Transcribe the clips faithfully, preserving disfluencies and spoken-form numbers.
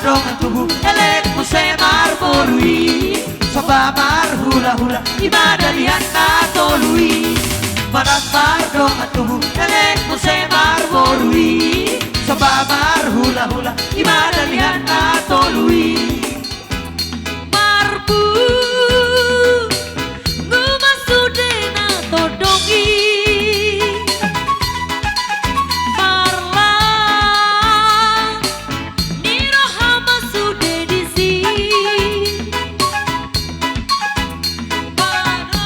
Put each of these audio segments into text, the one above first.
Dongan tubu, elek muse marboru i, somba marhulahula, i ma dalihan na tolu i. Manat mardongan tubu, elek muse marboru i, somba marhulahula, i ma dalihan na tolu i. Marbue ma sude na tondong i, marlas ni roha ma sude disi. Paranak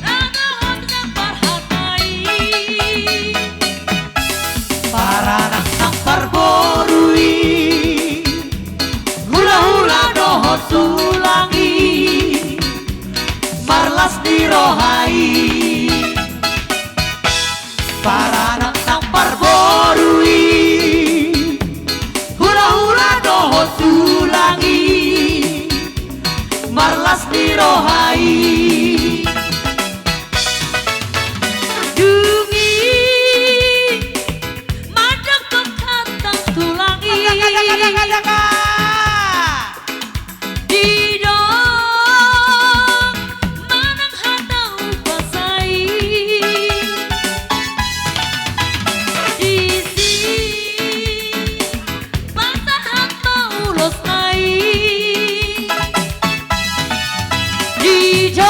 na dohot na parhata i, paranak na parboru i, hulahula dohot tulang i, marlas ni roha i. Paranak na parboru i, hulahula dohot tulang i, marlas ni roha i. Dung i mandok hata tulang i, didok manang hata umpasa i, disi pasahat ma ulos na i, didok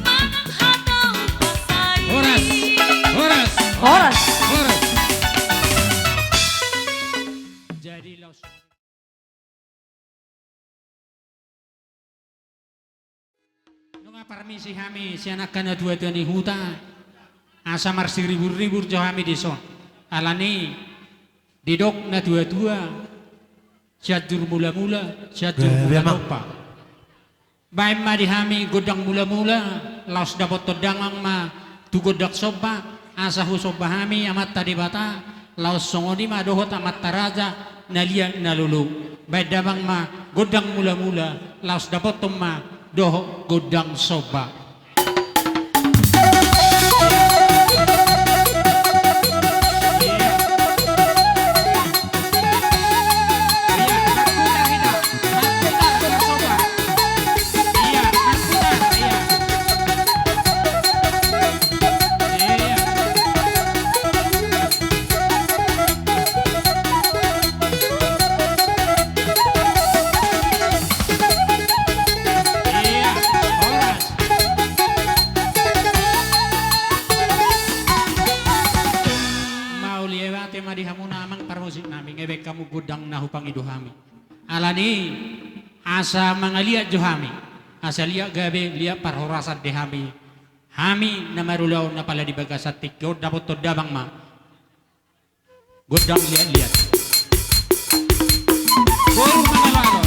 manang hata umpasa i. Horas, horas, horas, horas. Jadi laos nunga parmisi hami sian angka natuatua ni huta, asa marsiriburribur jo hami dison. Alani didok natuatua, Sianjur mulamula, Sianjur mulamula. Baen ma di hami gondang mulamula, laos dapothon damang ma tu gondang somba, asa husomba hami Amanta Debata, laos songon i ma dohot amanta raja na liat na lolo. Baen damang ma gondang mulamula, laos dapothon ma dohot gondang somba. Ia, horas. Mauliate ma di hamuna amang parmusik nami, ngebaen hamu gondang na hupangido hami. Alani asa mangaliat jo hami, asa liat gabe, liat parhorasan di hami. Hami na marulaon na pala di bagasan tingki on, dapothon damang ma gondang liat-liat. Boru mangalalo.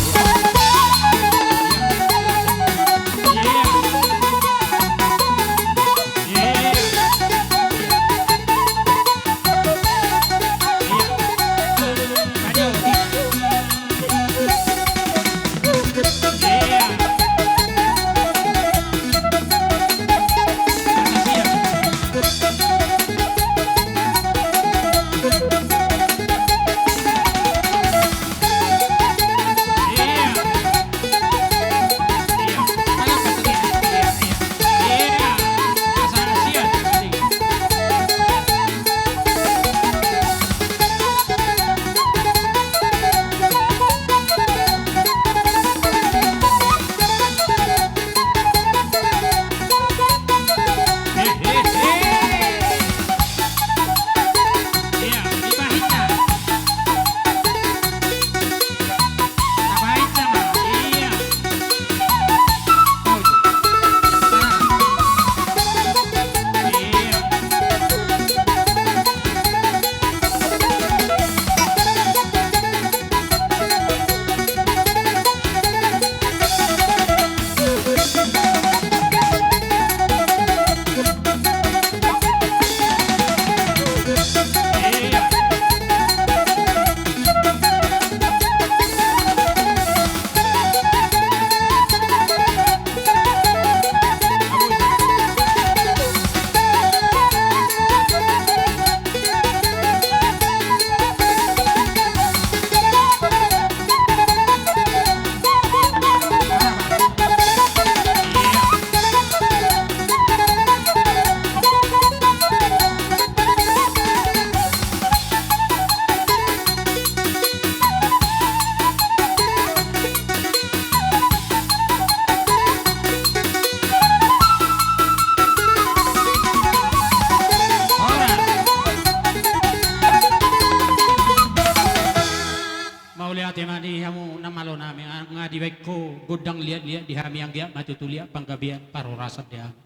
Malo nami, nga dibaen ho gondang liat-liat di hami, anggiat ma tutu liat panggabean parhorasan di hami.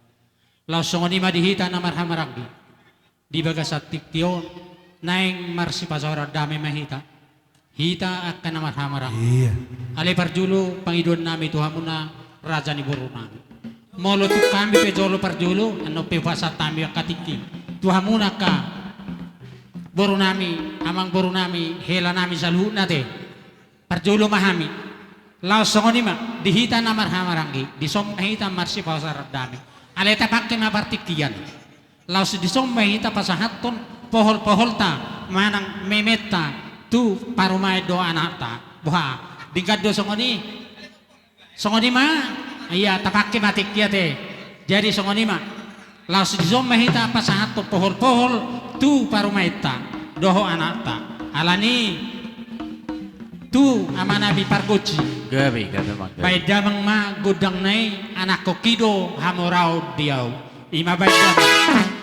Laos songon i ma di hita na marhahamaranggi. Di bagasan tingki on, naeng marsipasaoran dame ma hita. Hita angka na marhahamaranggi. Iya. Alai parjolo pangidoan nami tu hamuna raja ni boru nami. Molo tung hami pe jolo parjolo, annon pe hupasahat hami angka tingki. Tu hamuna angka boru nami, amang boru nami, hela nami saluhutna te. Parjolo ma hami. Laos songon i ma, di hita na marhahamaranggi, dison ma hita marsipasaoran dame. Alai tapangke ma partingkian. Laos dison ma hita pasahathon pohol-poholta, manang mementa, tu parumaen dohot anakta. Boha, denggan do songon i? Songon i ma, ia tapangke ma tingki i ate. Jadi songon i ma. Laos dison ma hita pasahathon pohol-pohol tu parumaenta dohot anakta. Alani tu amanami pargonsi. Gabe, gabe, Mang, gabe. Baen damang ma gondangna i, anakkon i do hamoraon di ahu. I ma baen damang.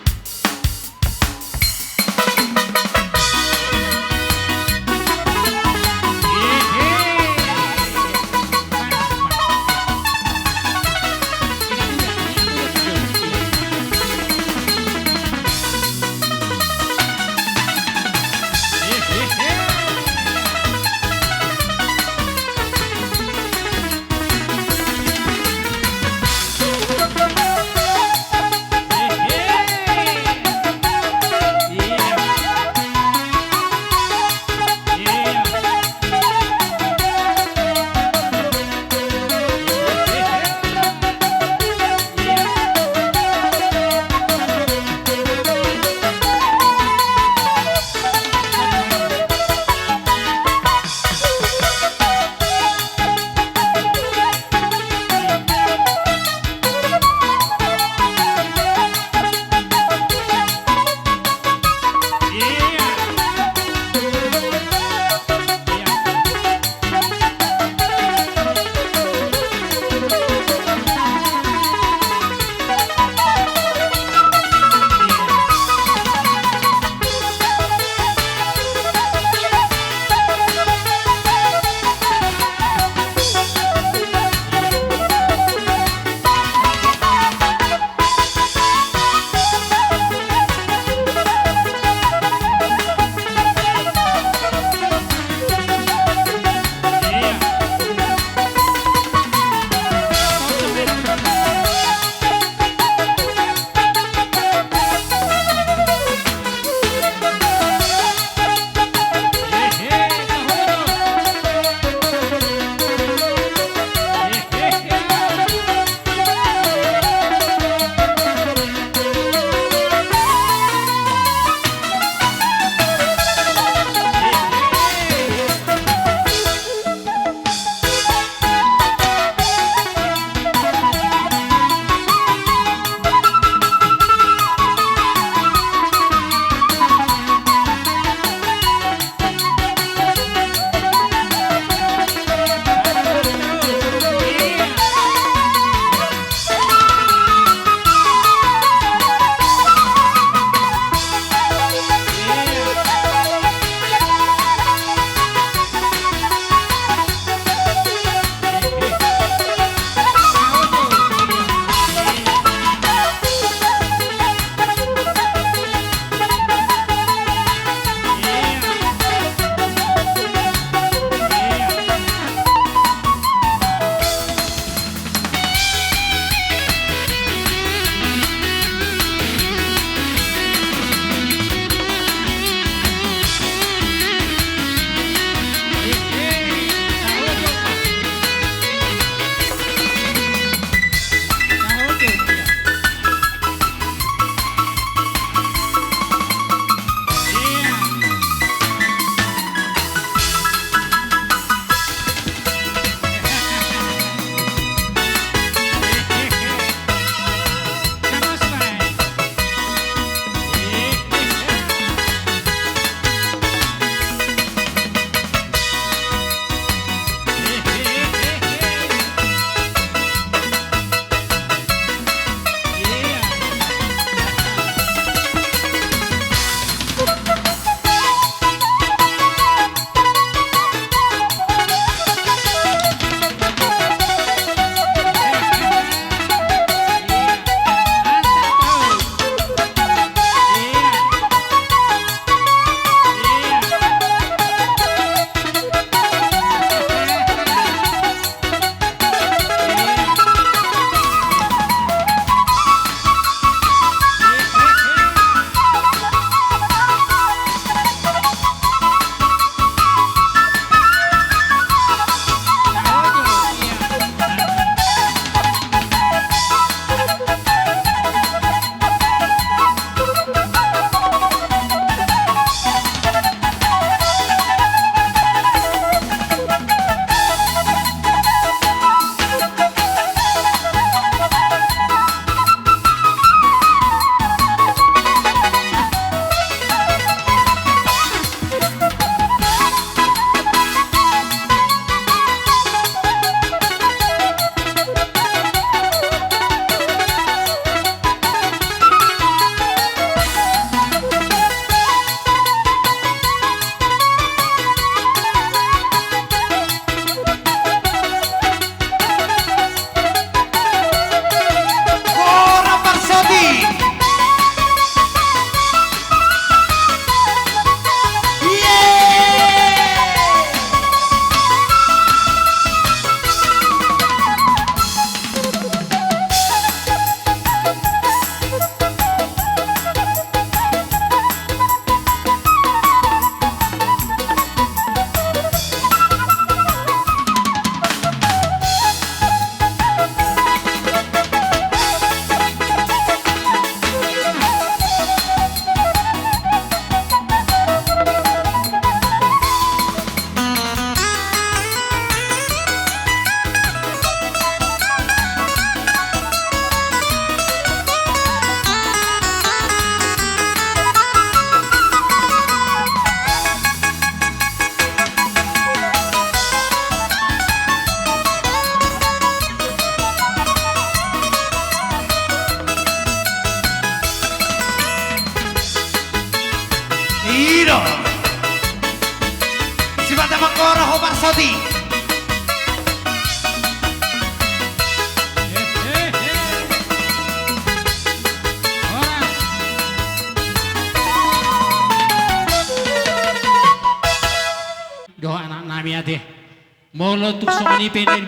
Molo tung songon i pe na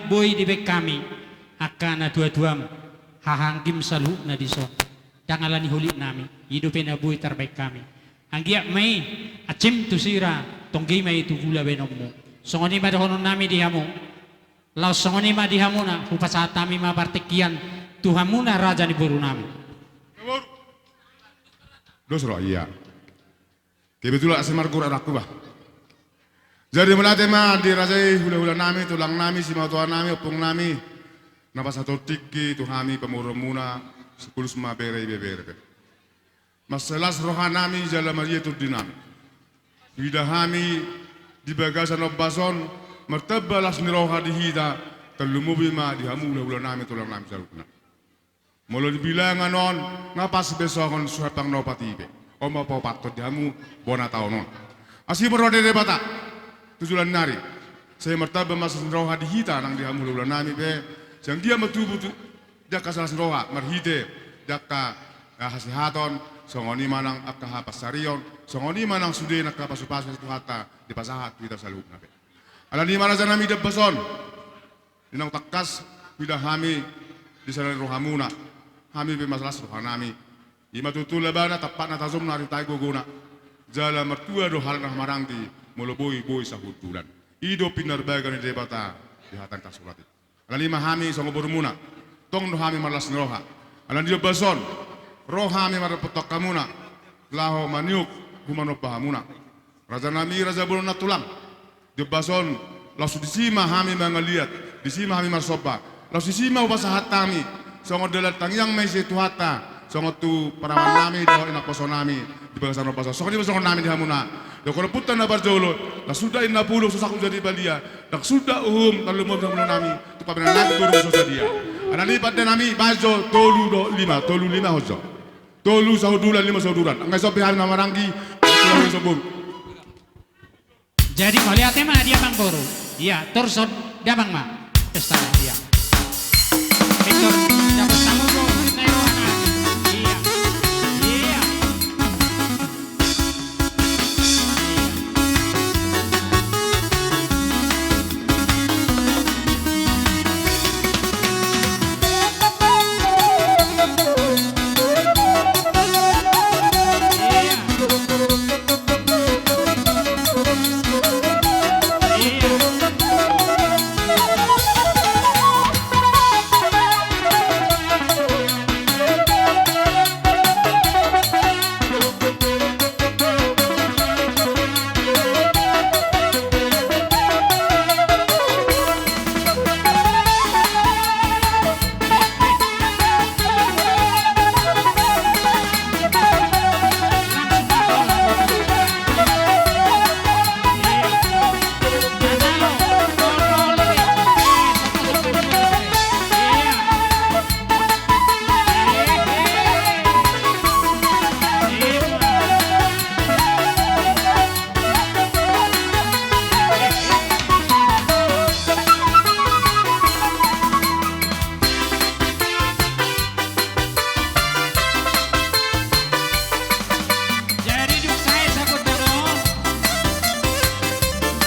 boi dibaen hami angka natuatuam, hahaanggim saluhutna dison. Ndang ala ni holit nami, i dope na boi tarbaen hami. Anggiat ma i, ancim tu sira, tonggi ma i tu gula baenonmu. Songon i ma dohonon nami di hamu. Laos songon i ma di hamuna, hupasahat hami ma partingkian tu hamuna raja ni boru nami. Dos roha, ia. Kebetulan asa marguru anakku bah. Jadi mauliate ma di raja i, hulahula nami, tulang nami, simatutua nami, ompung nami, na pasahathon tingki tu hami pamoruonmuna, sikulus ma bere ibebere pe. Mansai las roha nami jala maria tondi nami. Huida hami di bagasan ombas on, martamba las ni roha di hita, tarlumobi ma di hamu hulahula nami, tulang nami saluhutna. Molo di bilangan on, nga pas be songon suhepang na opat i be. On ma paopathon di hamu bona taon on. Asi ma roha ni Debata tu joloan ni ari. Sai martamba ma las ni roha di hita nang di hamu hulahula nami be. Sai anggiat ma tubu tu, di angka las ni roha marhite di angka, eh, hasehaton, songon i ma nang angka hapansarion, songon i ma nang sude nang angka pasupasu ni Tuhanta dipasahat tu hita saluhutna be. Alani i ma raja nami di ombas on. Di naung tangkas huida hami di sada ni rohamuna, hami pe mansai las roha nami. I ma tutu labana, tampakna tajomna, ari tahi gogona. Jala martua do halak na maranggi, molo boi, boi sahundulan. I do pinarbaga ni Debata di hata ni tasurat i. Alani i ma hami songon borumuna, tong do hami marlas ni roha. Alani di ombas on, ro hami mardapothon hamuna, laho maniuk humanomba hamuna. Raja nami, raja bolon na tulang. Di ombas on, laos disi ma hami mangaliat, disi ma hami marsomba. Laos disi ma hupasahat hami, songon dalan tangiang ma ise Tuhanta, songon tu parumaen nami dohot inang poso nami di bagasan ombas on. Songon i ma songon nami di hamuna. Di hon ompunta na parjolo, na suda inna pulu so saku jadi balia, ndang suda uhum tarlumobi hamuna nami, tu paminanami boru so sadia. Alani i pande nami, bahen jo tolu dohot lima, tolu lima hon jo. Tolu sahundulan, lima sahundulan. Anggo ison pe hami na maranggi, tolu sahundulan. Jadi mauliate ma di amang boru. Ia, torus on damang ma. Pesta, ia. Hector, dapat tamu tu, na i rohana. Ia. Ia. Jadi dung sae saputar on,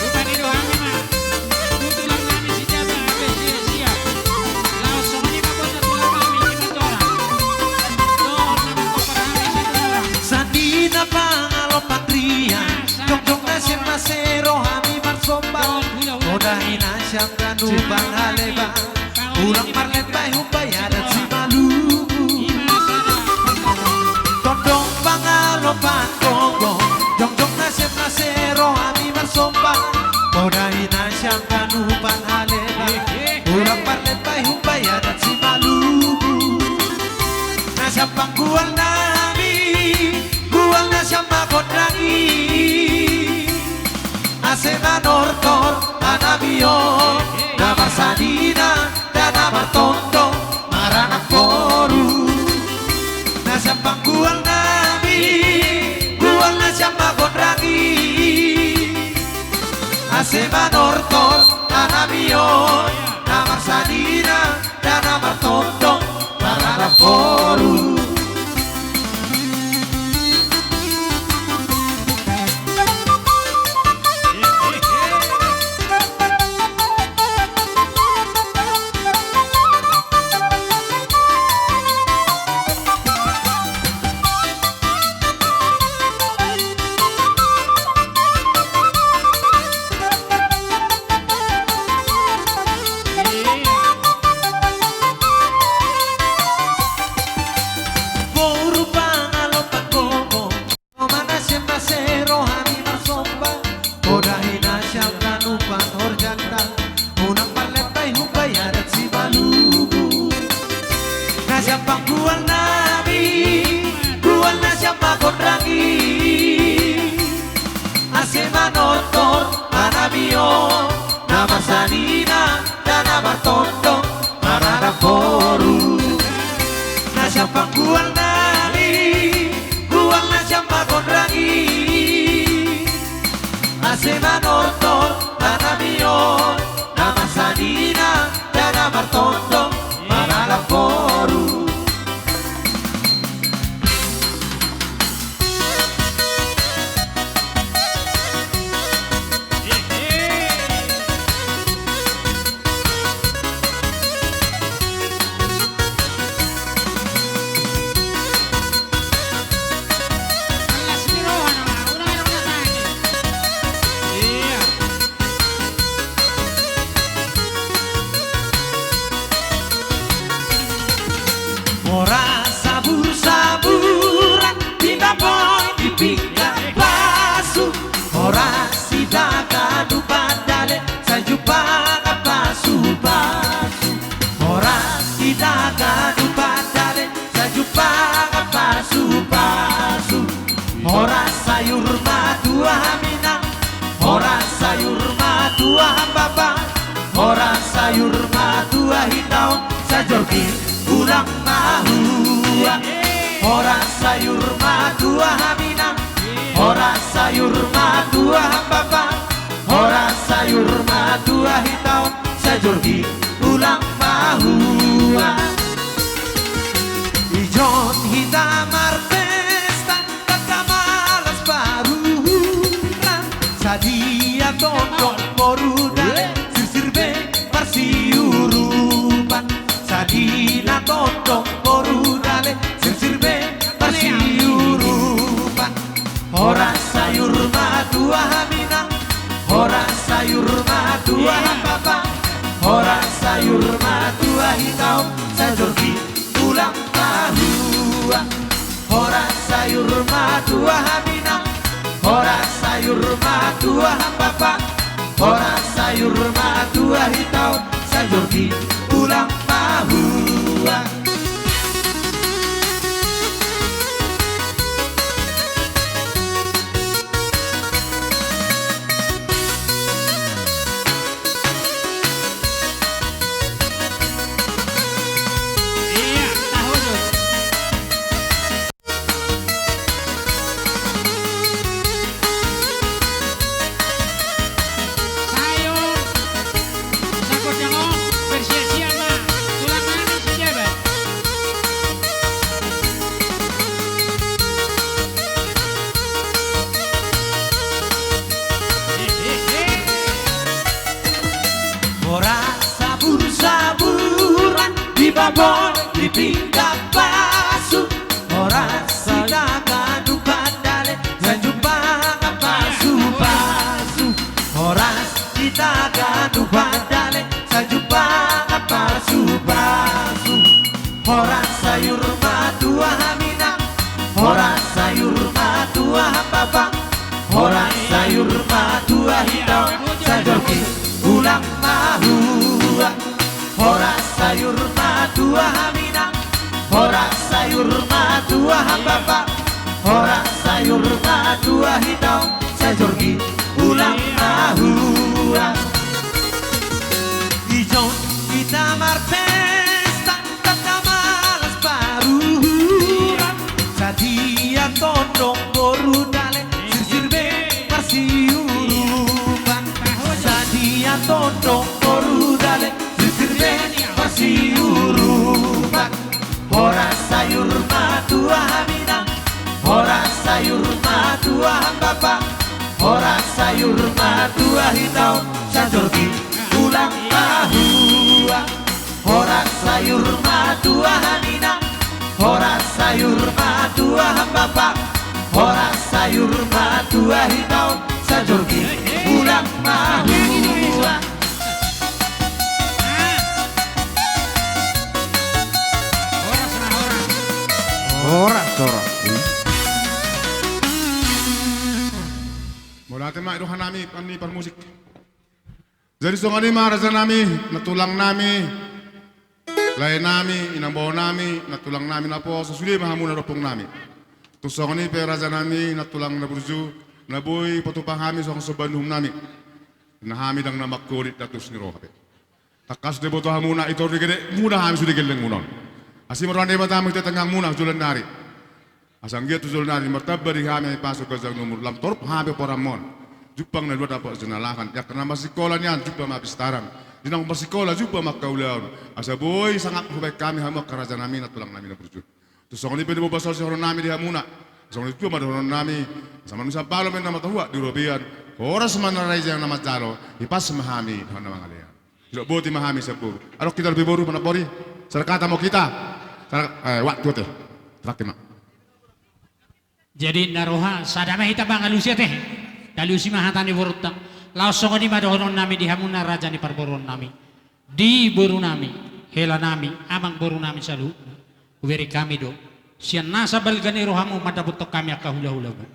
hupaboa do hami ma tu tulang nami si Jaba, sia, sia. Laos songon i ma bona tulang nami di Pancoran. Dohot na mangkompar hami Situmorang. Sandina pangalopan rian, jongjong na sirna sero hami marsomba. Dohot hula-hula. Poda i na sian ganupan haleban. Ulang marlembai humbaya adat Simalungun. Tondong pangalopan gogom, jongjong na sirna sero hami marsomba. Poda i na sian ganupan haleban. Ulang marlembai humbaya adat Simalungun. Na sian panggual nami, gual na sian magondangi. Ase manortor hanami on, na marsanina, na martondong, maranak boru. Na sian panggual nami, gual na sian magondangi. Ase manortor hanami on, na marsanina, na martondong, maranak boru. Ina, dana martondong, marana boru. Na sian panggual nami, gual na sian magonrang i. Ase manortor, tanami on, na masa ni ina, dana martondong, marana boru. Horas sabur-saburan, di babo, di pinggan pasu. Horas hita ganup mandalehon, sai jumpang pasu-pasu. Horas hita ganup mandalehon, sai jumpang pasu-pasu. Horas sayur matua hami inang, horas sayur matua hami bapa, horas sayur matua hita on, sai jorgin ulang mahua. Horas sayur matua hami inang, horas sayur matua hami bapa, horas sayur matua hita on, sai jorgin ulang mahua. Ijon hita marpesta, tanggal malas paruhuran. Sadia tondong boru dale, sirsir be marsiurupan. Sadia tondong boru dale, sirsir be marsiurupan. Horas sayur matua hami inang, horas sayur matua hami bapa, horas sayur matua hita on, sai jorgin ulang mahua. Horas sayur matua hami inang, horas sayur matua hami bapa, horas sayur matua hita on, sai jorgin ulang mahua. Horas sabur-saburan, di babo, di pinggan pasu. Horas hita ganup mandalehon, sai jumpang pasu-pasu. Horas hita ganup mandalehon, sai jumpang pasu-pasu. Horas sayur matua hami inang, horas sayur matua hami bapa, horas sayur matua hita on, sai jorgin ulang mahua. Horas sayur matua hami inang, horas sayur matua hami bapa, horas sayur matua hita on, sai jorgin ulang mahua. Ijon hita marpesta, tanggal malas paruhuran. Sadia tondong boru dale, sirsir be marsiurupan. Sadia tondong boru dale, sirsir be marsiurupan. Horas sayur matua hami inang, horas sayur matua hami bapa, horas sayur matua hita on, sai jorgin ulang mahua. Horas sayur matua hami inang, horas sayur matua hami bapa, horas sayur matua hita on, sai jorgin ulang mahua. Horas, horas. Mauliate ma di roha nami, pande parmusik. Jadi songon i ma raja nami, nantulang nami, lae nami, inang bao nami, nantulang nami naposo, sude ma hamu na dompung nami. Tung songon i pe raja nami, nantulang na burju, na boi patupa hami songon somba ni uhum nami. Na hami ndang na mangkolit datus ni roha pe. Tangkas do diboto hamuna, i tor ni gedemuna hami sude gellengmuna on. Asi ma roha ni Debata ma hita tangiangmuna tu joloan ni ari. Asa anggiat tu joloan ni ari martamba di hami hahipason, ganjang ni umur, lam torop hami porammon. Jumpang na dua dapot jinalahan, di angka na marsikola nian jumpa ma pistaran. Di naung marsikola jumpa ma angka ulaon. Asa boi sangap hubaen hami hamu angka rajanami na tulangnami na burju. Tung songon i pe di boba saur sidohononnami di hamuna. Songon i tua ma dohononnami. Asa manusa balga ma na mata huat di robean. Horas ma na raja na manjalo. Hipas ma hami dohot na mangalean. Sidok boti ma hami sian boru. Adong hita lobi boru manambori. Sada kata ma hita. Sada, eh, waktu ate. Terakhir ma. Jadi na roha sada ma hita mangalusi ate. Talusi ma hata ni borunta. Laos songon i ma dohononnami di hamuna raja ni parboruonnami. Di borunami, helanami, amangborunami saluhutna. Hubereng hami do. Sian nasa balga ni rohamu mandapothon hami angka hulahulamu.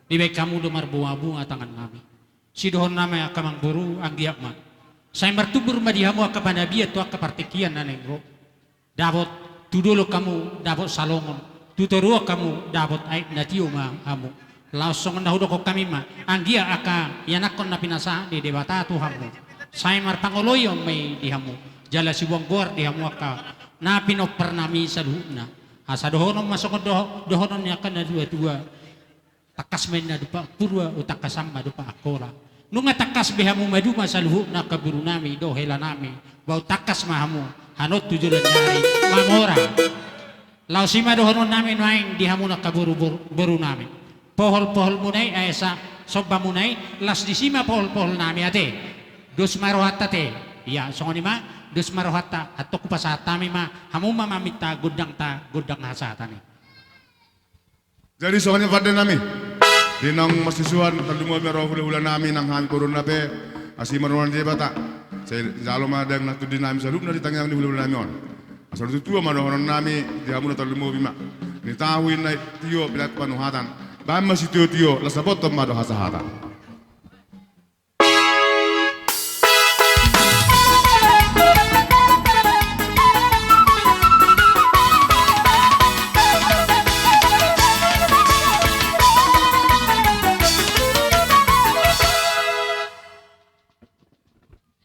Dibaen hamu do marbungabunga tangannami. Sidohononnami angka amangboru, anggiat ma. Sai martumbur ma di hamu angka panabian tu angka partingkian na naeng ro. Dapot tu dolok hamu dapot salongon, tu toruan hamu dapot aek na tio ma hamu. Laos songon na hudokhon hami ma, anggiat angka ianakhon na pinasahat ni Debata tu hamu. Sai marpangoloion ma i di hamu, jala siboan goar di hamu angka na pinomparnami saluhutna. Asa dohonon ma songon doho-, dohonon ni angka na tuatua. Tangkas ma inna dompak purba, umtangkasan ma dompak angkola. Nunga tangkas be hamu maduma saluhutna angka borunami dohot helanami, ba umtangkas ma hamu hanot tu joloan ni ari mamora. Laos i ma dohononnami nuaeng di hamu angka boru, boru, borunami. Pohol-poholmuna i, asa sombamuna i, las disi ma pohol-poholnami ate. Dos ma rohanta ate. Ia, songon i ma, dos ma rohanta, antong hupasahat hami ma, hamu ma maminta gondangta, gondang hasahatan i. Jadi songon i pandenami. Di naung marsusuan tarlumobi ma ro hulahulanami nang hami borunami pe. Asi ma roha ni Debata. Sai jalo ma dang na tondinami saluhutna di tangiang ni hulahulanami on. Asa na tuatua ma dohononnami di hamu na tarlumobi ma. Ni tahu inna tio pilat panuhatan. Baen ma sitiotio las dapothon ma do hasahatan.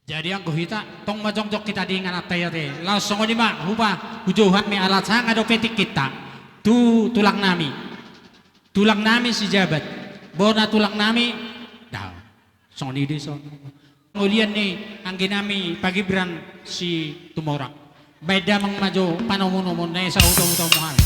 Jadi anggo hita tong ma jongjong hita di ingananta i ate. Laos songon i ma huba hujou hami ala sanga dope tingkinta tu tulangnami. Tulangnami Sijabat, bona tulangnami. Dao. Songon i do i son. Maulian ni angginami Pagibran Situmorang. Baen damang ma jo panomunomuna i, sai hutomutomu hami.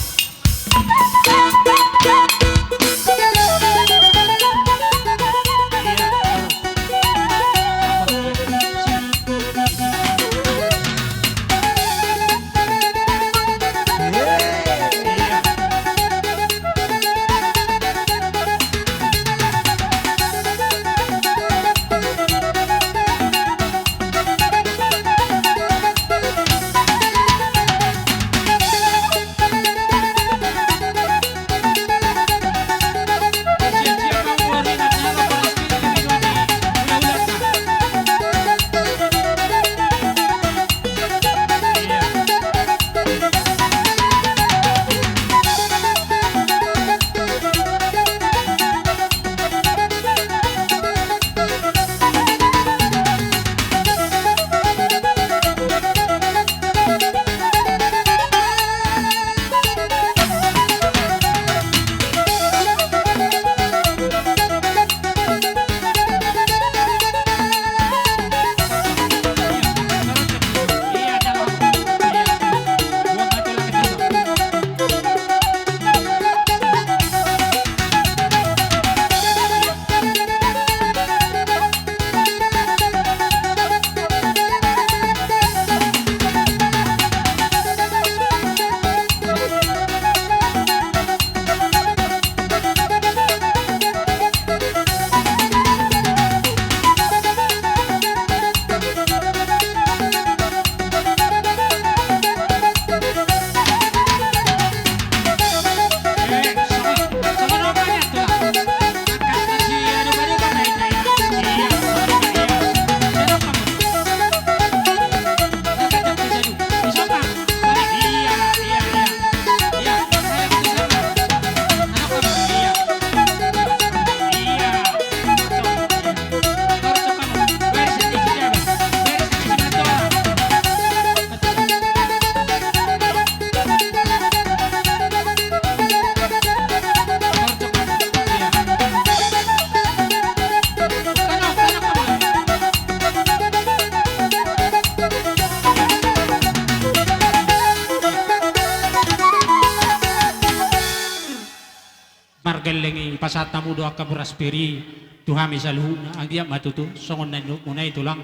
Pasahat hamu do angka boras pir i tu hami saluhutna, anggiat ma tutu songon na nidokmuna i, Tulang.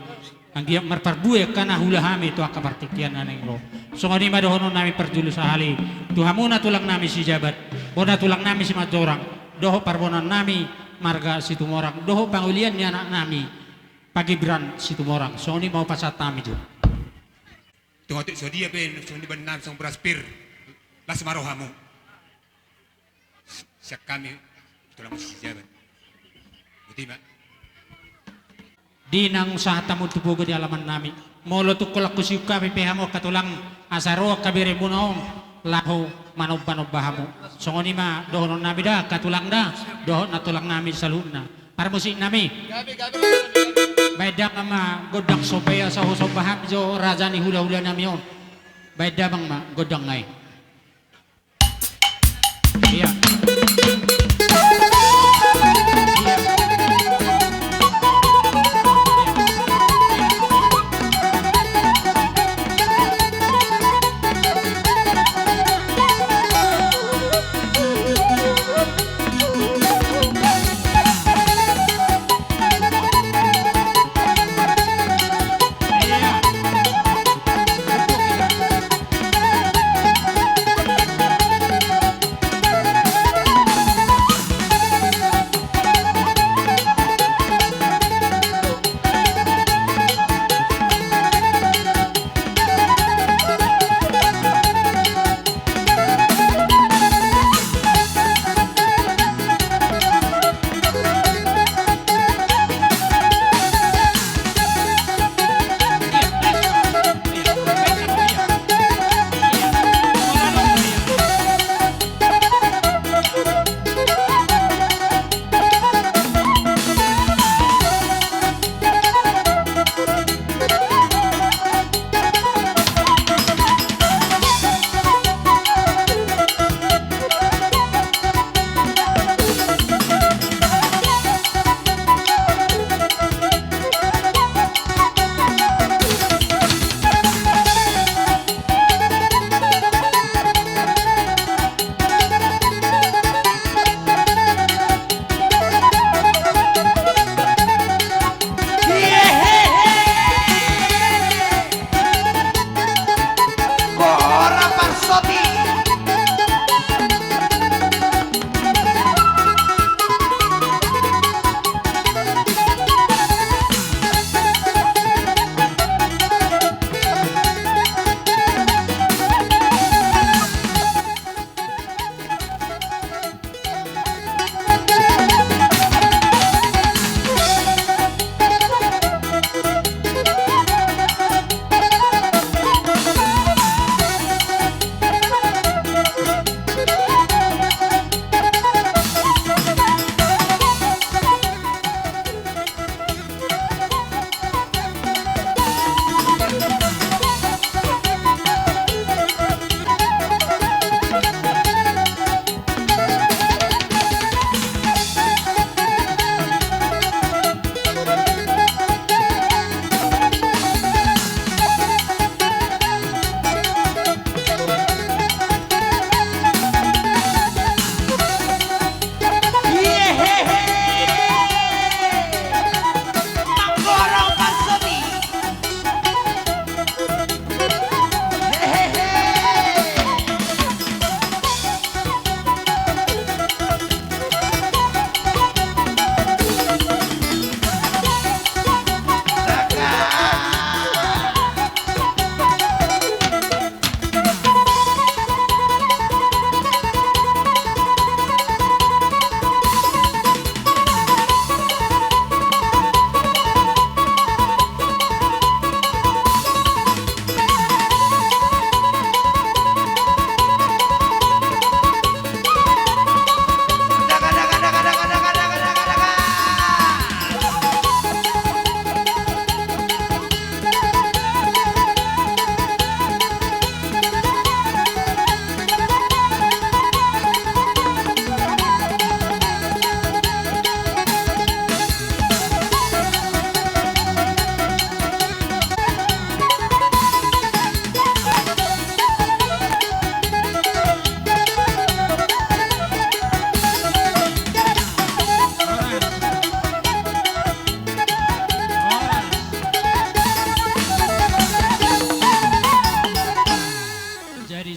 Anggiat marparbue angka na huula hami tu angka partingkian na naeng ro. Songon i ma dohonon nami parjolo sahali tu hamuna tulang nami Sijabat, bona tulang nami Simanjorang, dohot parbonaon nami marga Situmorang, dohot pangolian ni anak nami Pagibran Situmorang. Songon i ma hupasahat hami jo. Tung otik so dia pe songon i baen nami songon boras pir, las ma rohamu. Sian hami tulang Sijabat. Boti ma. Di naung sahat hamu tu pogu di alaman nami, molo tung holan husiungkapi pe hamu angka tulang, asa ro angka beremuna on laho manombanomba hamu. Songon i ma dohonon nami da angka tulang da, dohot na tulang nami saluhutna. Parmusik nami, baen damang ma gondang somba i asa husomba hami jo raja ni hulahula nami on. Baen damang ma gondang nai. Iya.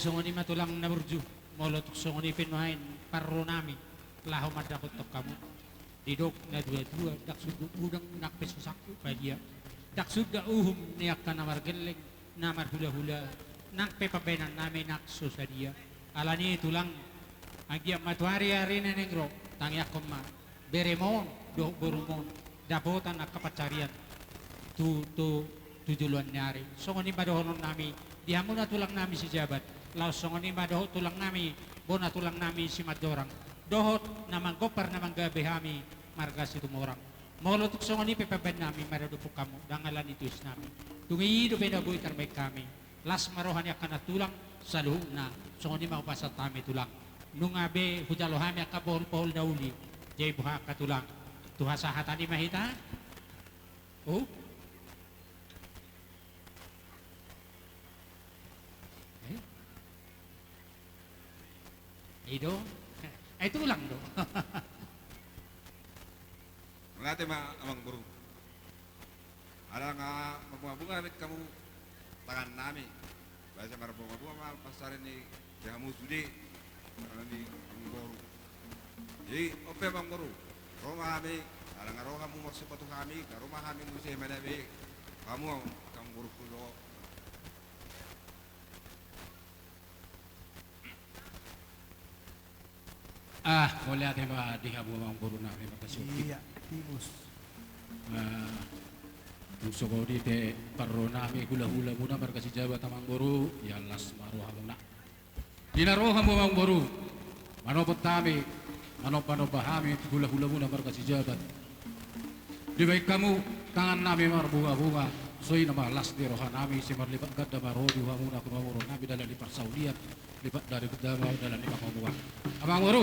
Songon i ma tulang na burju, molo tung songon i pe nuaeng parro nami laho mandapothon hamu. Didok na dua-dua, ndang sundut udang, nang pe so sangkut badia. Ndang sundut uhum ni angka na margelleng, na marhula-hula, nang pe pambahenan nami nang so sadia. Alani i tulang, anggiat ma tu ari-ari na naeng ro, tangiangkon ma beremon dohot borumon dapotan angka pansarian tu, tu, tu joloan ni ari. Songon i ma dohonon nami di hamuna tulang nami Sijabat, laos songon i ma dohot tulang nami, bona tulang nami Simandorang, dohot na manggompar na manggabe hami marga Situmorang. Molo tung songon i pe pambahen nami maradophon hamu, ndang alani tuis nami. Tung i dope na boi tarbahen hami. Las ma roha ni angka na tulang saluhutna. Songon i ma hupasahat hami tulang. Nunga be hujalo hami angka bohol-bohol na uli. Jadi boha angka tulang, tu hasahatan i ma hita. Oh. Eh? I do. Eh, tulang do. Mauliate ma amangboru. Ala nga marbunga-bunga be hamu tangan nami. Basa marbunga-bunga ma pansarian ni hamu sude, ala ni amangboru. Jadi on pe amangboru, ro ma hami, ala nga ro hamu marsomba tu hami, nga ro ma hami muse manabe hamu amangboru do. Ah, mauliate ma di hamu amangboru nami marga Sihombing. Iya, timus. Ah, tung songon i pe parro nami hula-hula muna marga Sijabat amangboru, ia las ma roha muna. Di na ro hamu amangboru manopot hami, manomba-nomba hami hula-hula muna marga Sijabat. Dibahen hamu tangan nami marbunga-bunga, songon i ma las ni roha nami, sai marlipat ganda ma ro di hamuna, hamu ro nami dalan ni parsaulian, lipat dari ganda ma dalan ni pangomoan. Amangboru,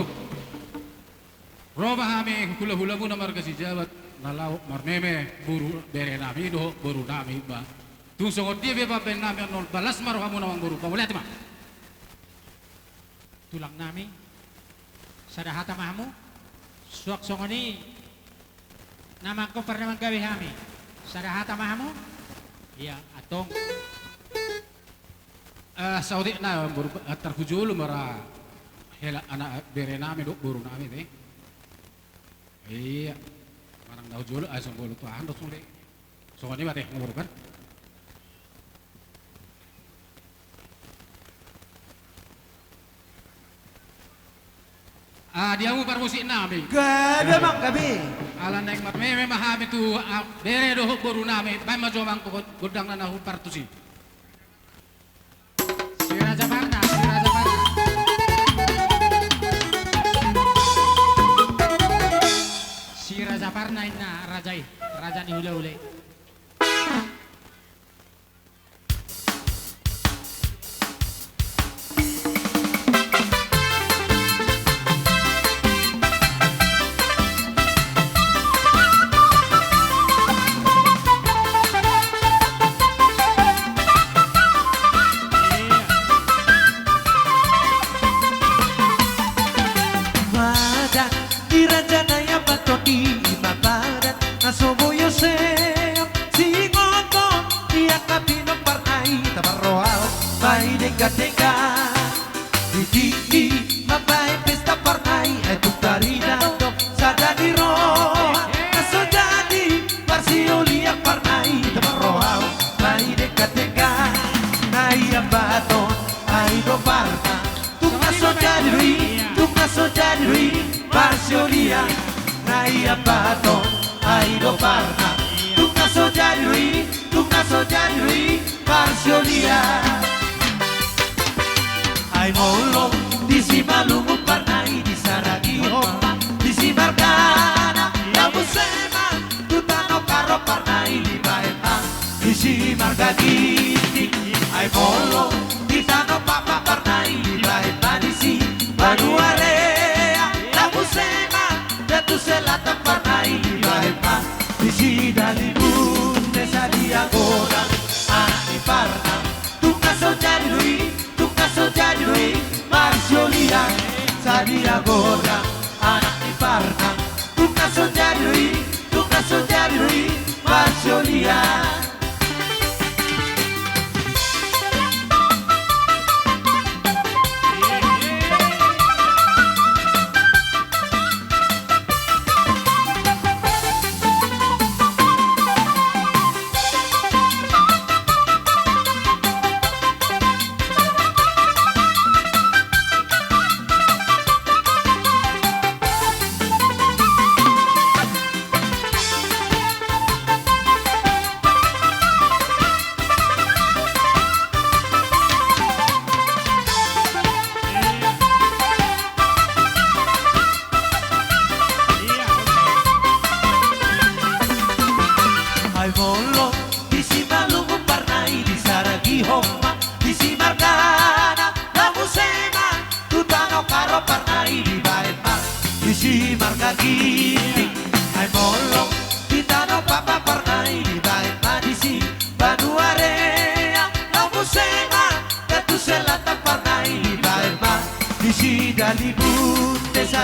ro ma hami hula-hula muna marga Sijabat, na laho marmeme boru bere nami dohot boru nami ba. Tung songon dia pe pambahen nami annon ba las ma roha muna amangboru, ba mauliate ma. Tulang nami, sada hata ma hamu. Suang songon i na manggompar na manggabe hami, sada hata ma hamu. Ia, antong. Eh, saotikna, boru, eh, tarhujolo ma ra hela anak bere nami dohot boru nami te. Ia, manang na hujolo, ai songon boru tu aha do sude. Songon i ma te, amangboru kan. Ah, di hamu parmusik nami. Gabe, amang, gabe. Ala naeng marmeme ma hami tu, ah, bere dohot boru nami, bahen ma jo amang gondangna na humpartusi. Si Raja Parna, si Raja Parna. Si Raja Parna inna raja i, raja ni hula-hula i. Badan ni raja na i ambaton i ma badan na so boi sian singoton ni angka pinomparna i, taparrohahon ma i denggan-denggan. Di tingki mambahen pesta parna i, ai tung tarida do sada ni roha na so jadi parsiolian parna i, taparrohahon ma i denggan-denggan. Na i ambaton ai do parna, tung na so jadi do i, tung na so jadi do i parsiolian. Na i ambaton ai do parna, tung na so jadi do i, tung na so jadi do i parsiolian. Ai molo disi malungun parna i, disaragi hompa disi margana, laho muse ma tu tano Karo parna i, dibahen ma disi marga Ginting. Ai molo di tano Papa parna i, dibahen ma disi Banuarea, laho muse ma da tu selatan parna i, dibahen ma disi Dalimun. Sadia godang anak ni parna, tung na so jadi do i, tung na so jadi do i parsiolian. Sadia godang anak ni parna, tung na so jadi do i, tung na so jadi do i parsiolian.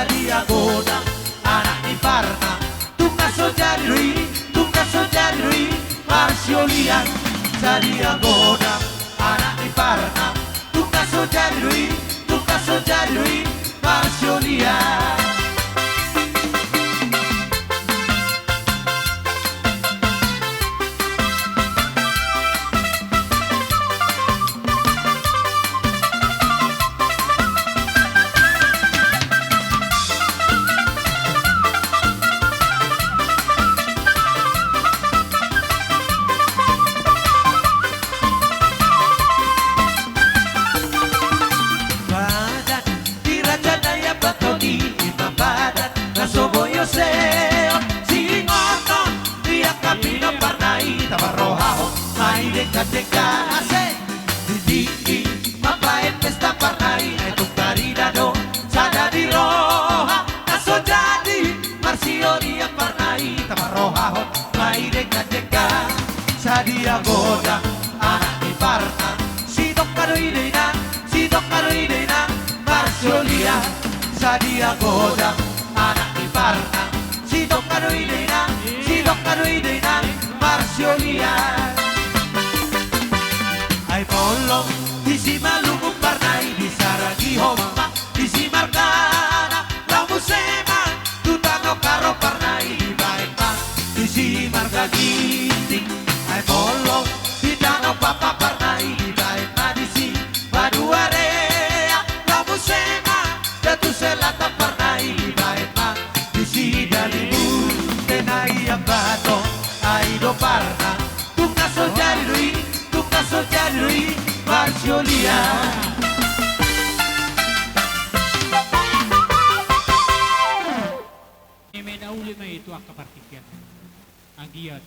Sadia godang anak ni parna, tung na so jadi do i, tung na so jadi do i marsiolian. Sadia godang anak ni parna, tung na so jadi do i, tung na so jadi do i marsiolian. Badan di raja na i, ambaton i, i ma badan na so boi oseon. Siningoton di angka pinompar na i, taparrohahon ma i denggan-denggan asa. Didiki mambahen pesta parna i, ai tung tarida do sada di roha na so jadi marsiolian parna i, taparrohahon ma i denggan-denggan. Sadia godang anak ni parna, sidok do i dainang, sidok do i dainang marsiolian. Sadia godang anak ni parna, sidok do i dainang, sidok do i dainang marsiolian. Ai molo disi ma lungun parna i, disaragihon ma disi margana, laho muse ma tu tano Karo parna i, dibahen ma disi marga Ginting. Ai molo di tano Papa parna i, dibahen ma disi Paduarea, laho muse ma da tu selatan parna i, dibahen ma disi Dalimun. Te na i ambaton, ai do parna, tung na so jadi do i, tung na so jadi do i marsiolian. Eme na uli ma i tu angka partingkian. Anggiat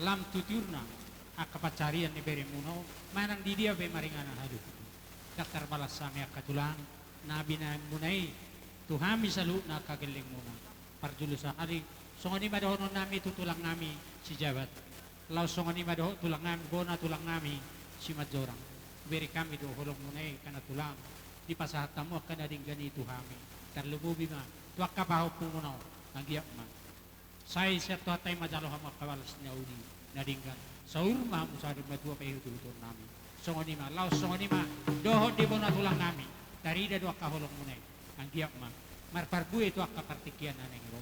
lam tu tiurna angka pansarian ni beremuna on, manang di dia pe maringanan haduan. Ndang tarbalas hami angka tulang na binahenmuna i tu hami saluhutna angka gellengmuna. Parjolo sahali, songon i ma dohononnami tu tulangnami si Jabat. Laos songon i ma dohot tulangnami, bona tulangnami si Manjorang. Hubereng hami do holongmuna i, angka na tulang, dipasahat hamu angka na denggan i tu hami. Tarlumobi ma tu angka pahompumuna on. Anggiat ma, sai sian Tuhanta i ma jalo hamu angka balas na uli na denggan. Saur ma hamu saur matua paihuthon-ihuthonnami. Songon i ma, laos songon i ma dohot di bona tulangnami. Tarida do angka holongmuna i. Anggiat ma marparbue tu angka partingkian na naeng ro.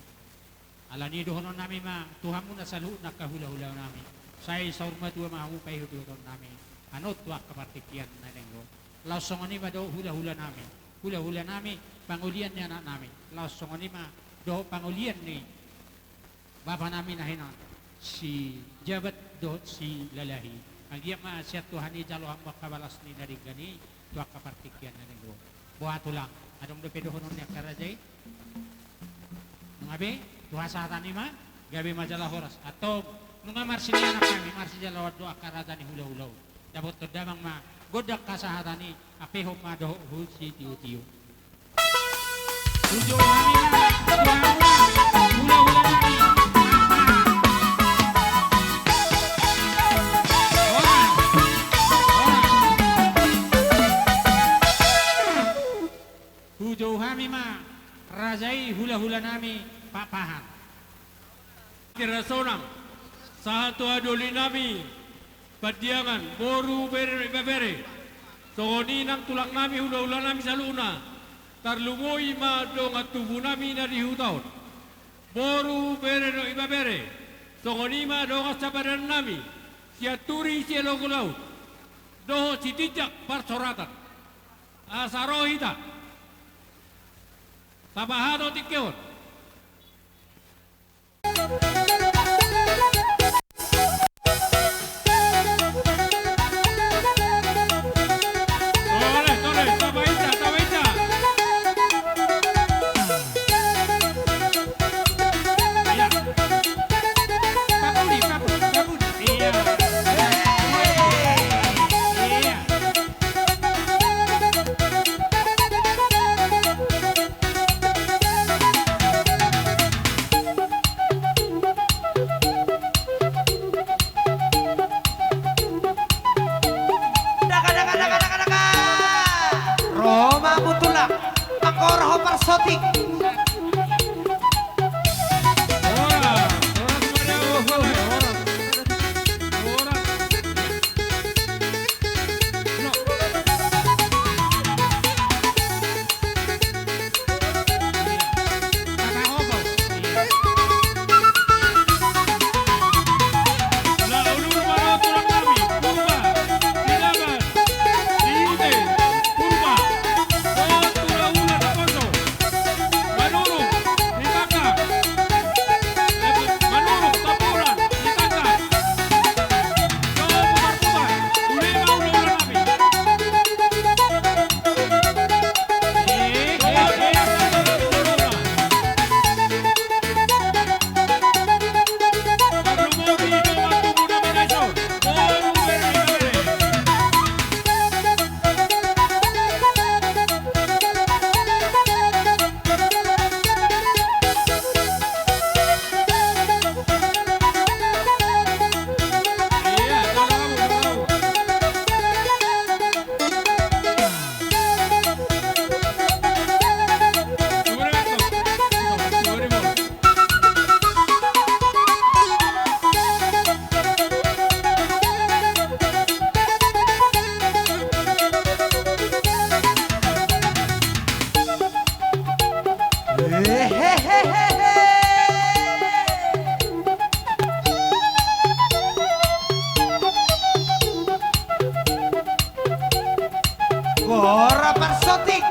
Alani i dohononnami ma tu hamuna saluhutna angka hula-hulanami. Sai saur matua ma hamu paihuthon-ihutonnami, annon tu angka partingkian na naeng ro. Laos songon i ma dohot hula-hulanami. Hula-hulanami, pangolian ni anaknami. Laos songon i ma dohot pangolian ni bapanami na hinan, si Jabat dohot si Lalahi. Anggiat ma sian Tuhan i jalo hamu angka balas ni na denggan i tu angka partingkian na naeng ro. Boha tulang, adong dope dohonon ni angka raja i? Nunga be, tu hasahatan i ma, gabe ma jala horas. Antong, nunga marsilean hami, marsijaloan do angka raja ni hula-hula on. Dapothon damang ma gondang hasahatan i, ampehon ma dohot hu sitio-tio. Hujou hami ma, hujou hami ma, hula-hula nami. Horas, horas. Hujou hami ma, raja i, hula-hula nami, Pakpahan. Hira sonang, sahat tu hadolinami, Pandiangan, boru, bere dohot ibebere. Songon i nang tulangnami, hula-hula nami saluhutna. Tarlumobi ma dongan tubu nami na di huta on. Boru, bere dohot ibebere. Songon i ma dongan sabadan nami. Sianturi, Sialogo Laut. Dohot Sitinjak parsoratan. Asa ro hita. Tapasahat tingki on. Tole, tole, tapainta, tapainta. Iya. Papudi, papudi, papudi. Iya. Iya. Daka, daka, daka, daka, daka. Ro ma hamu tulang, manggora ho parsotik. Gora parsotik.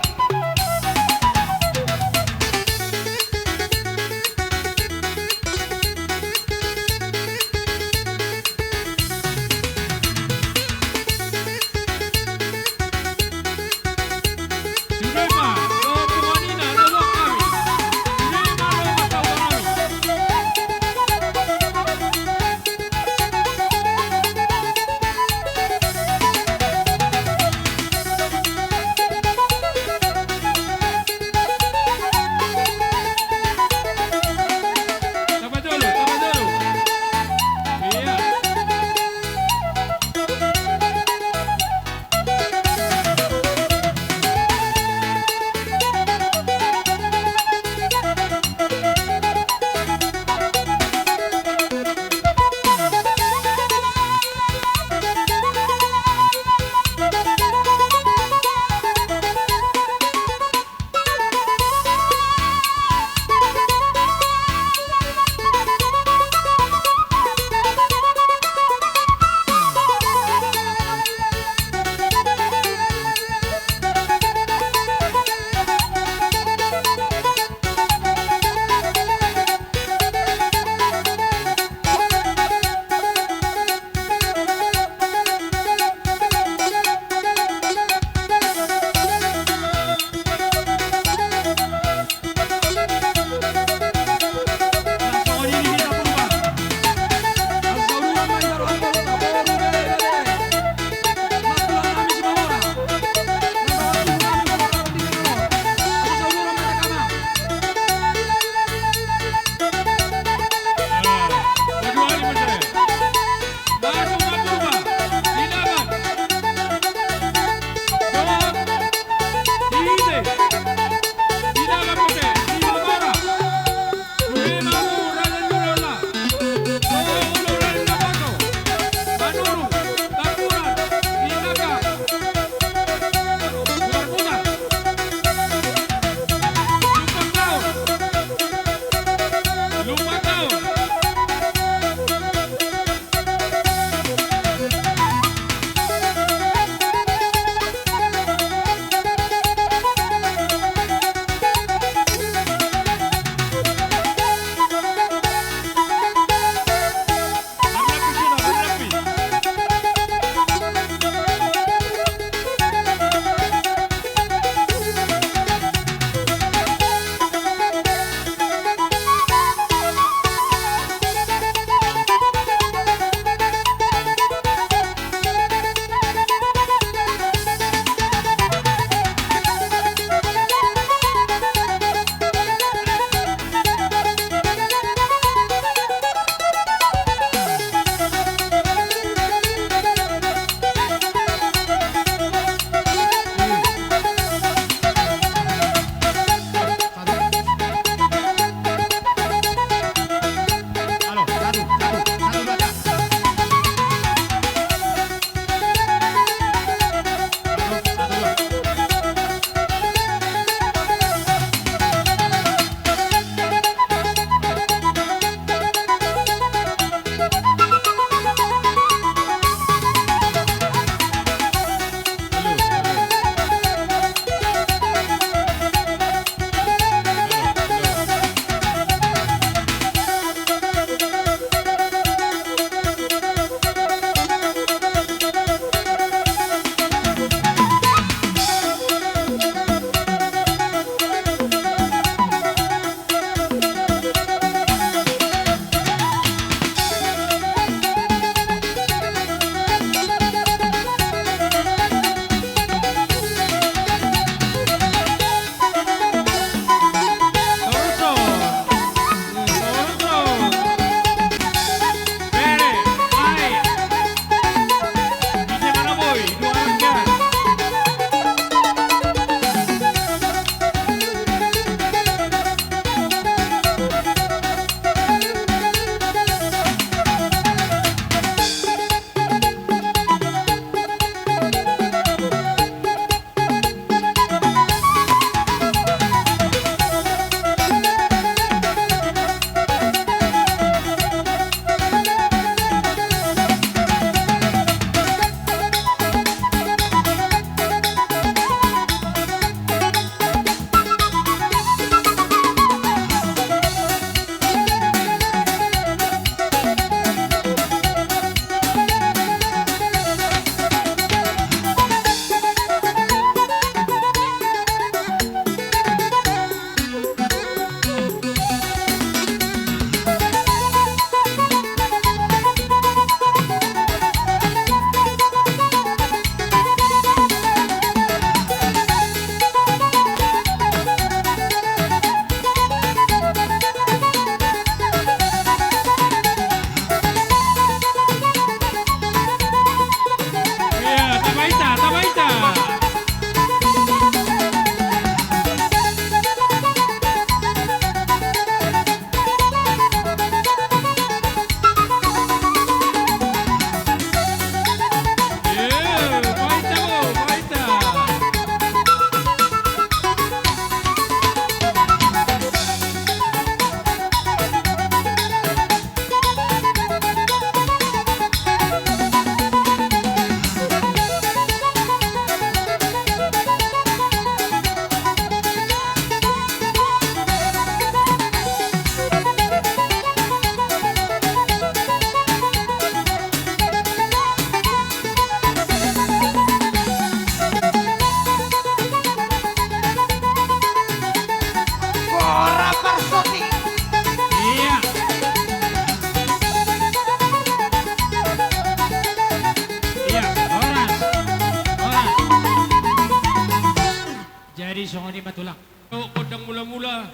Jadi songon i ma tulang. Dohot gondang mula-mula,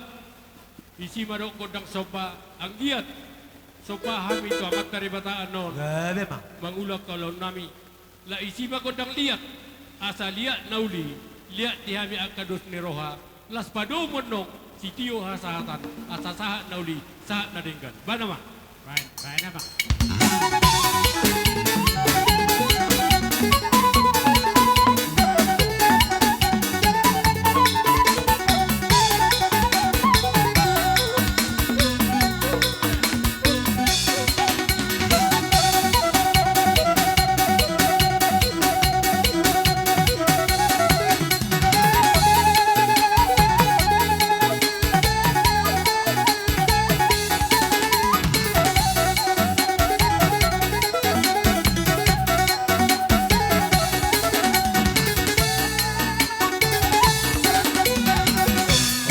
isi ma dohot gondang somba, anggiat somba hami tu Amanta Debata annon. Gabe ma. Mangulahon ulaon nami. Laos isi ma gondang liat, asa liat na uli, liat di hami angka dos ni roha, laos padomu annon sitio hasahatan, asa sahat na uli, sahat na denggan. Bahen ma. Bahen, bahen ma.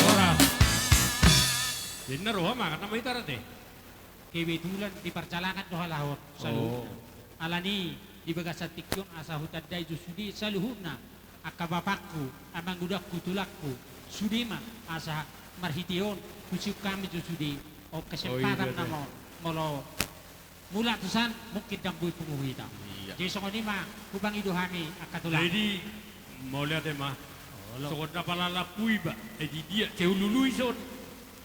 Horas. Jadi na roha mangan nama hita rate. Kebetulan di parjalangan do halak on saluhutna. Oh. Alani di bagasan tingki on asa hutandai jo sude saluhutna angka bapakku, amangudangku, tulangku, sude ma asa marhite on husiuk hami jo sude. On kesempatan nama on molo mulak tu san mungkin ndang boi pungu hita. Iya. Jadi songon i ma hupangido hami angka tulang. Jadi mauliate ma. Olo. Songon na pala lampu iba, eh, di dia, keulului son.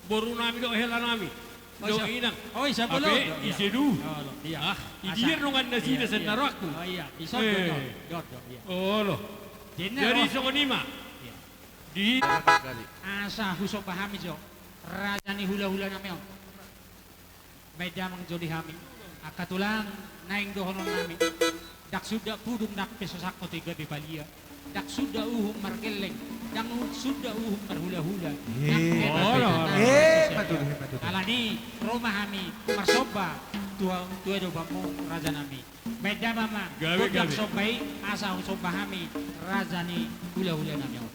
Boru nami dohot hela nami. Dohot inang. Oh, isa, olo. Ise do? Olo, iya. Ah, idia dongan nasida sian na rohangku. Oh, iya. Olo. Jadi songon i ma. Iya. Di asa husomba hami jo raja ni hulahula nami on. Bahen damang jo di hami angka tulang, naeng dohonon nami. Ndang suda pudung nang pe so sangkot i gabe palia. Ndang suda uhum margelleng, ndang suda uhum marhulahula. Nang pe olo, olo. Alani ro ma hami marsomba tu, tu adopanmu raja nami. Bahen damang ma. Gabe, gabe. Somba i asa husomba hami raja ni hulahula nami on.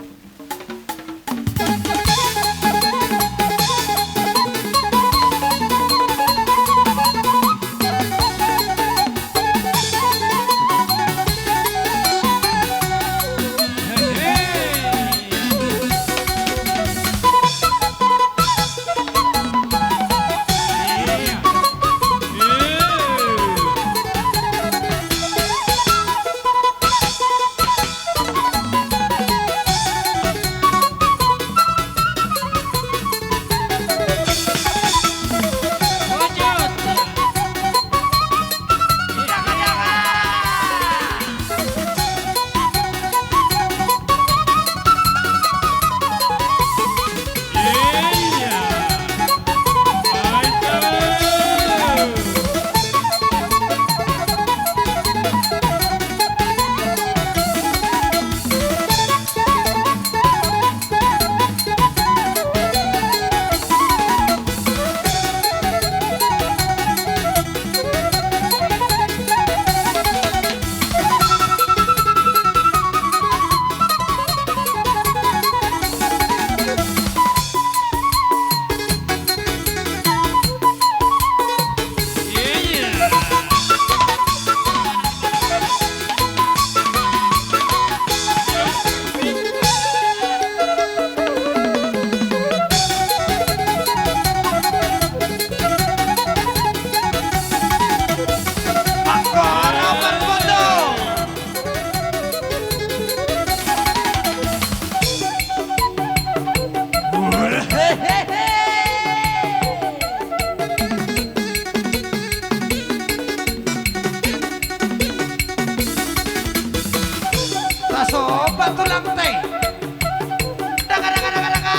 Tasoba tulang te. Danga, danga, danga, danga.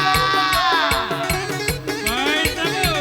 Baik, tabu.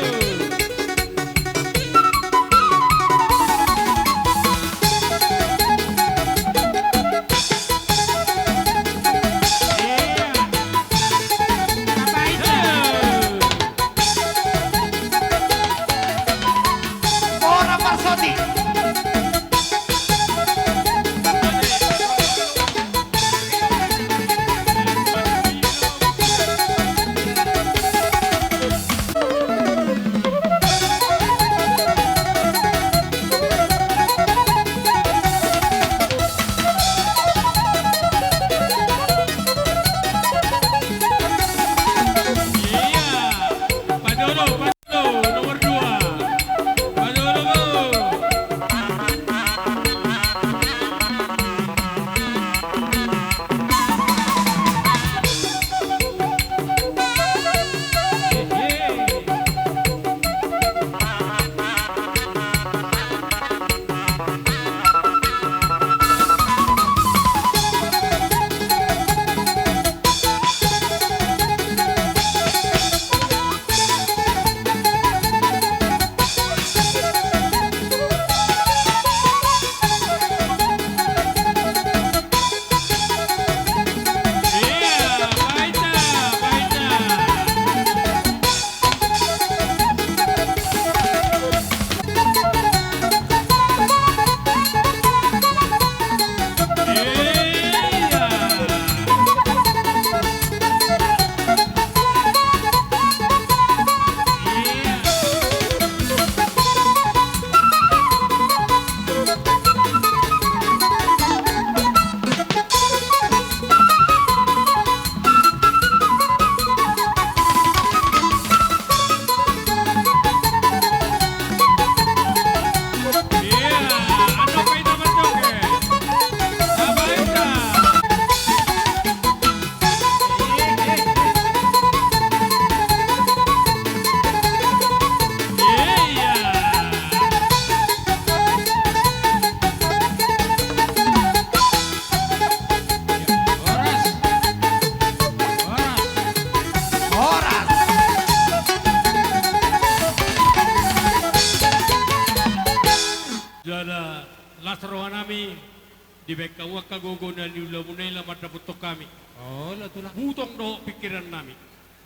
Dibaen hamu angka gogo na niulamuna i lam mandapothon hami. Olo, Tulang. Butong dohot pingkiran nami.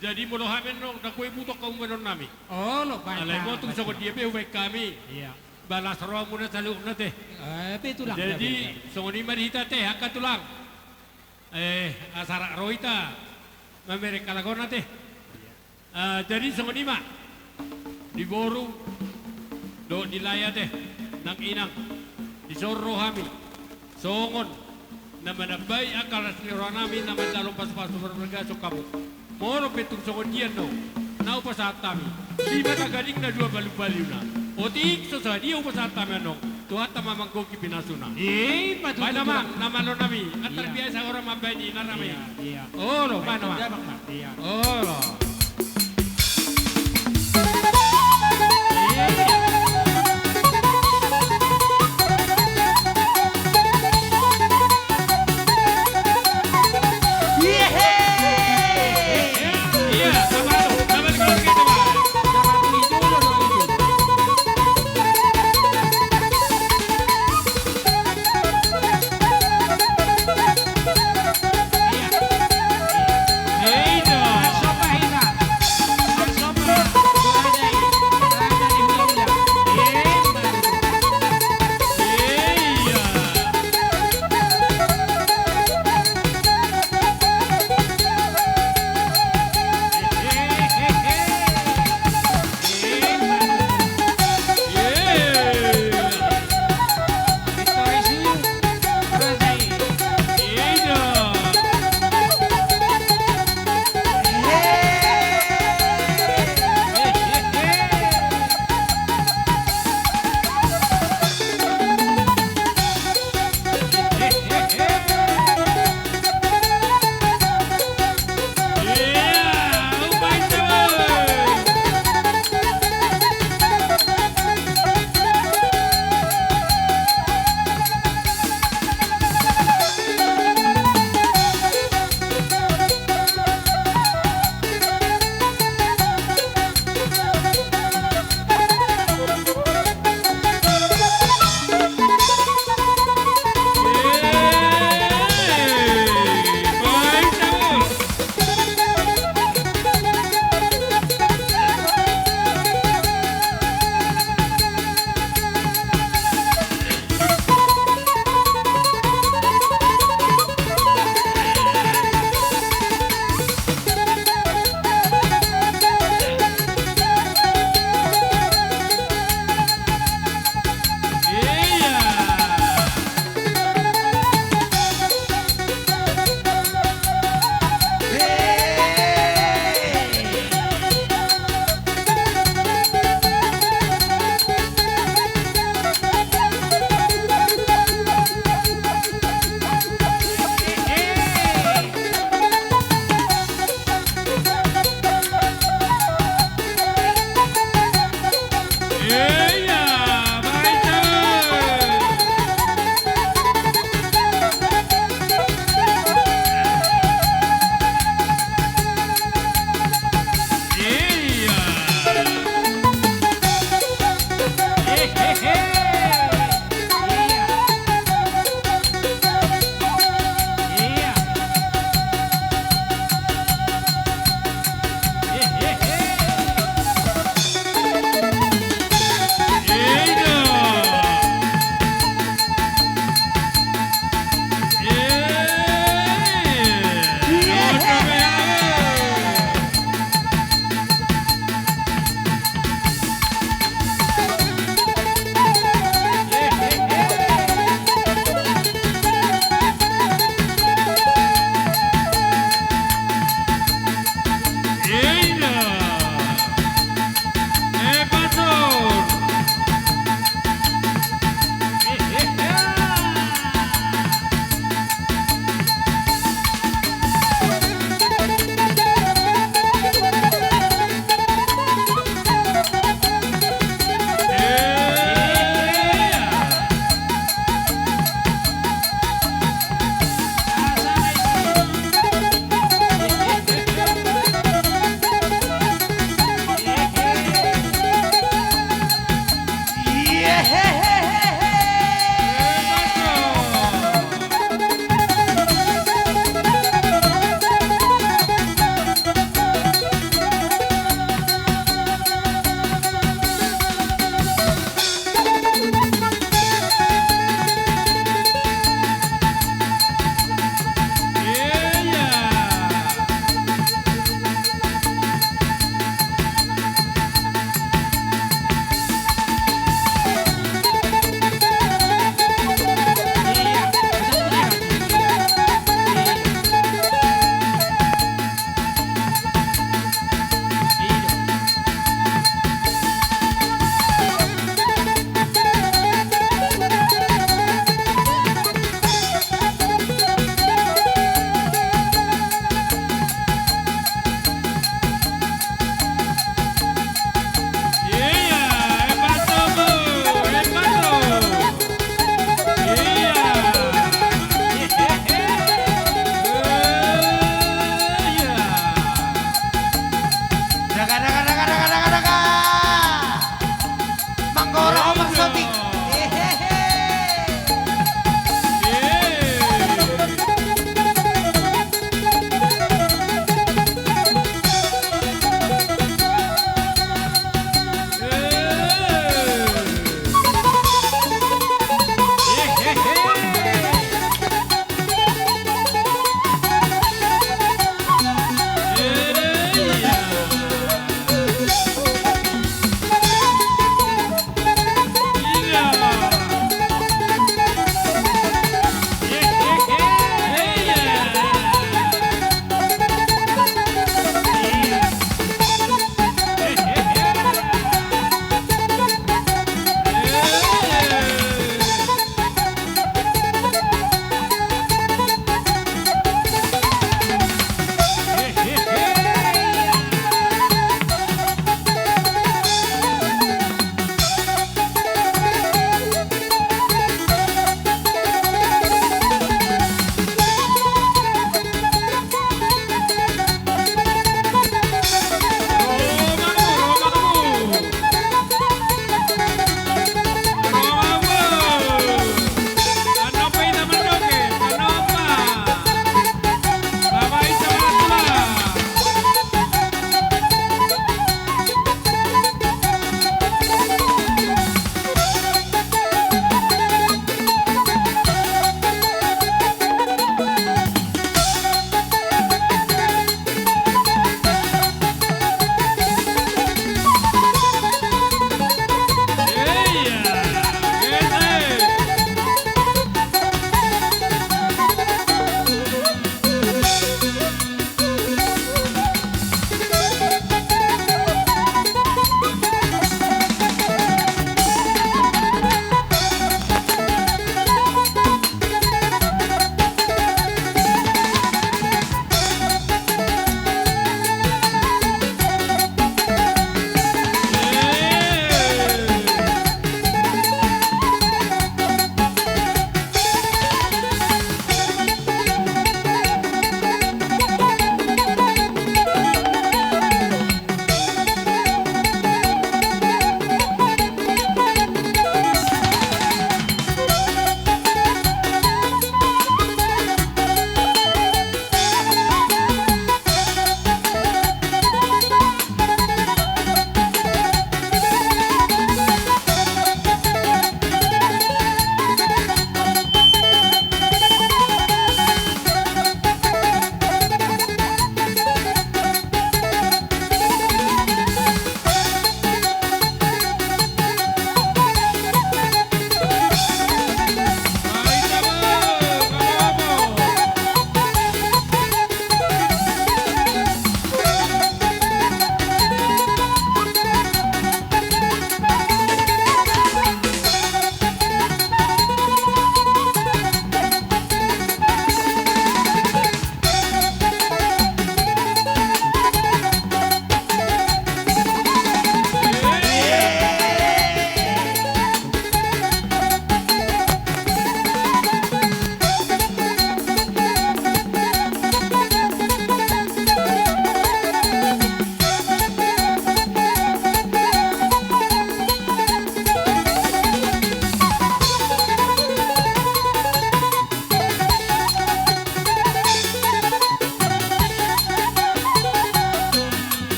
Jadi molo hami annon, ndang boi butong hamu baenon nami. Olo, baen. Alai ma tung songon dia pe hubaen hami. Iya. Balas rohamuna saluhutna, Te. Eh, pe, Tulang. Jadi, songon i ma di hita, Te, angka Tulang. Eh, asa rap ro hita mamereng halak on, Te. Iya. Ah, jadi songon i ma di boru dohot di lae, Te, nang inang, dison ro hami songon na manambai angka las ni roha nami na manjalo pasupasu marga on tu hamu. Molo pe tung songon dia annon na hupasahat hami, lima na gading na dua balubaliuna. Otik so sadia hupasahat hami annon, Tuhanta ma manggohi pinasuna. Ima tutu, Tulang. Baen, Amang, na malo nami. Iya. Antar biasa orang mambaen i na rame. Iya, iya. Olo, baen, Amang. Iya. Olo.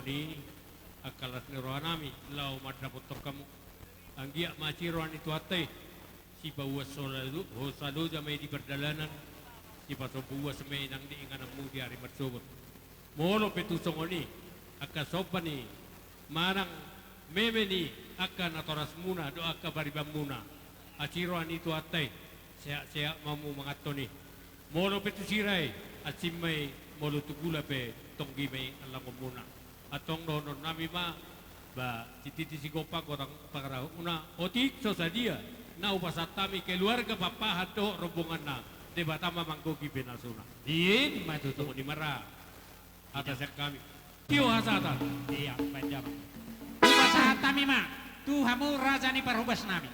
i angka las ni rohanami laho mandapothon hamu. Anggiat ma asi roha ni Tuhanta i, sipauas hosa loja ma i di pardalanan, sipasombu uas ma i nang di ingananmu di ari marsogot. Molo pe tung songon i angka somba ni manang meme ni angka natorasmuna dohot angka paribanmuna, asi roha ni Tuhanta i, sehat-sehat ma hamu manganhon i. Molo pe tu sira i, ansin ma i, molo tu gula pe tonggi ma i allangonmuna. Antong dohononnami ma, ba, sititi sigompa godang pangarahutna, otik so sadia na hupasahat hami keluarga Pakpahan dohot rombonganna, Debata ma manggohi pinasuna. I ma tutu. Songon i ma ra hata sian hami. Tio hasahatan. Ia, baen damang. Hupasahat hami ma tu hamu raja ni parhobasnami.